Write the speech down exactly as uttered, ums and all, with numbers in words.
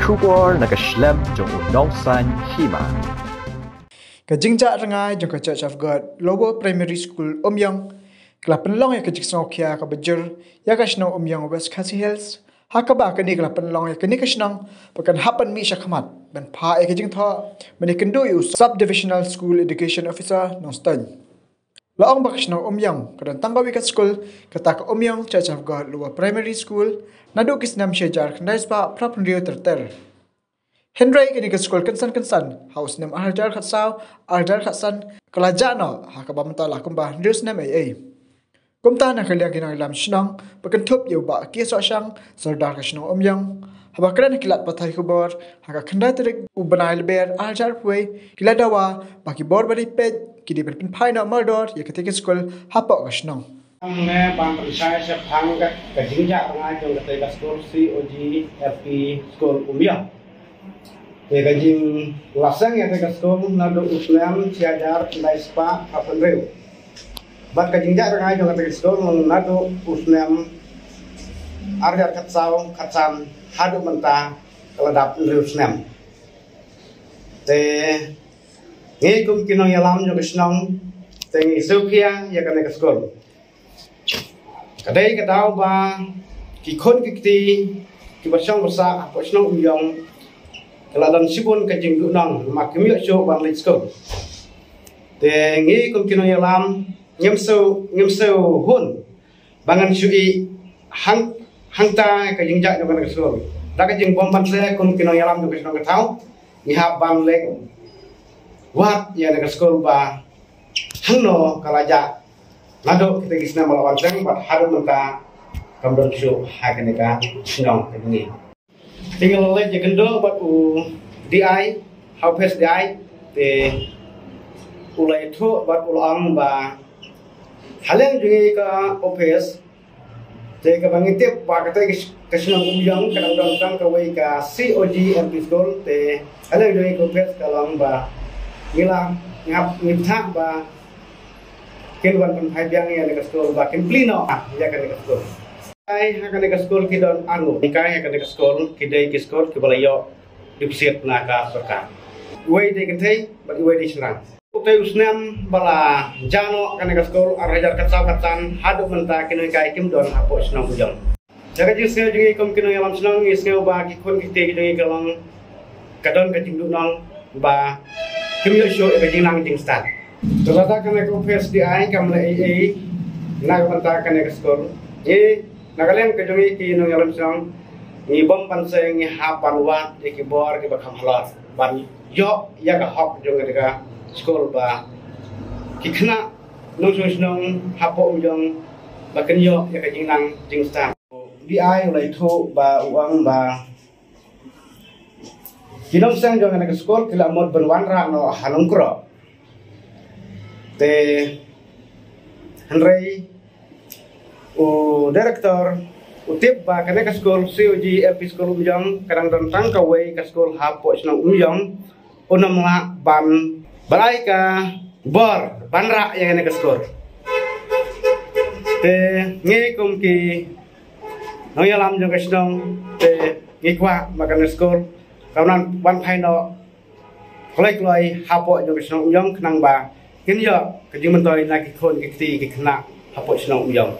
Khubor na ka shlem jong u nongsan hima. Ka jingjah rngai jong ka Church of God Lower Primary School Umyong ka la pynlong ïa ka jingsngewkhia kaba jur ïa ka shnong Umyong, West Khasi Hills, ha kaba kane ka la pynlong ïa kane ka shnong ba kan hap ban mih shakhmat ban phah ïa ka jingthoh ban ïakynduh ïa u Sub Divisional School Education Officer Nongstoiñ. La ong ba ka shnong Umyong ka don tang kawei ka skul, kata ka Umyong Church of God Lower Primary School, naduh ki snem shi hajar khyndai spah phra phew hynriew ter ter. Hynrei kane ka skul kynsan kynsan ha u snem ar hajar khatsaw ar hajar khatsan ka la jah noh, ha kaba mynta la kumba hynriew snem ei ei. Kumta na ka liang ki nongïalam shnong ba kynthup ïa u Bah K. Sohshang, Sordar ka shnong Umyong, haba kren ha ki lad pathai khubor ha ka khyndai tarik u bnai Lber ar hajar arphew wei, ki la dawa ba ki bor ba dei peit ki dei ban pynphai noh mardor ïa katei ka skul hapoh ka shnong. Ngi ban pynshai shaphang ka, ka jingjah rngai jong katei ka skul C O G L P School Umyong. Te ka jing la seng ïa katei ka skul naduh u snem shi hajar khyndai spah phra phew hynriew. Bad ka jingjah rngai jong katei ka skul naduh u snem ar hajar khatsaw khatsan haduh mynta ka la dap hynriew snem. Te ngi kum ki nongïalam jong ka shnong te ngi sngewkhia ïa kane ka skul. Ka dei ka daw ba ki khun ki kti kiba shong ba sah hapoh shnong Umyong ka la don shibun ka jingduhnong, namar kim ïoh shuh ban leit skul. Te ngi kum ki nongïalam ngim sngewhun ba ngan shu ïeh hang, hangta ka jingjah jong kane ka skul. Da ka jingbym banse kum ki nongïalam jong ka shnong ka thaw ngi hap ban leit wad ïa kane ka skul ba hangno ka la jah naduh kitei ki snem ba la wan teng bad haduh mynta kam don shuh ha kane ka shnong ka jong ngi. Te ngi la leit ïakynduh bad u D I ha office D I, te u la ïathuh bad u la ong ba ha liang jong ngi ka office te kaba ngi tip ba katei ka sh-, ka shnong Umyong ka dang don tang kawei ka C O G L P school, te ha liang jong ngi ka office ka la ong ba ngi la, ngi hap, ngi bthah ba kin wan pynphai biang ïa kane ka skul ba kin plie noh ïa kane ka skul. Kai ha kane ka skul ki don arngut. Kai ha kane ka skul ki dei ki skul kiba la ïoh deposit na ka sorkar. Iwei dei kynthei bad iwei dei shynrang. Utei u snem ba la jah noh kane ka skul ar hajar khatsaw khatsan haduh mynta ki nonghikai kim don hapoh shnong Umyong. Ïa ka jingsngew jong ngi kum ki nongïalam shnong, ngi sngew ba ki khun ki kti ki jong ngi ka long ka don ka jingduhnong ba kim ïoh shuh ïa ka jingnang jingstad. Te lada kane ka office D I kam leh ei ei na ka bynta kane ka skul, ngi na ka liang ka jong ngi ki nongïalam shnong ngi bym banse, ngi hap ban wad ïa ki bor kiba kham halor ban ïoh ïa ka hok jong ka skul ba ki khynnah nongshong shnong hapoh Umyong ba kin ïoh ïa ka jingnang jingstad. D I u la ïathuh ba u ong ba ki nongseng jong kane ka skul ki la mut ban wanrah noh ha Nongkrok. Te hynrei u director u tip ba kane ka skul C O G L P School Umyong ka dang don tang kawei ka skul hapoh shnong Umyong, un ym lah ban, ban ai ka bor ban rah ïa kane ka skul. Te ngi kum ki nongïalam jong ka shnong te ngi kwah ba kane ka skul kan wan, wan phai noh kloi kloi hapoh jong ka shnong Umyong khnang ba kin ïoh ka jingmyntoi na ki khun ki kti ki khynnah hapoh shnong Umyong.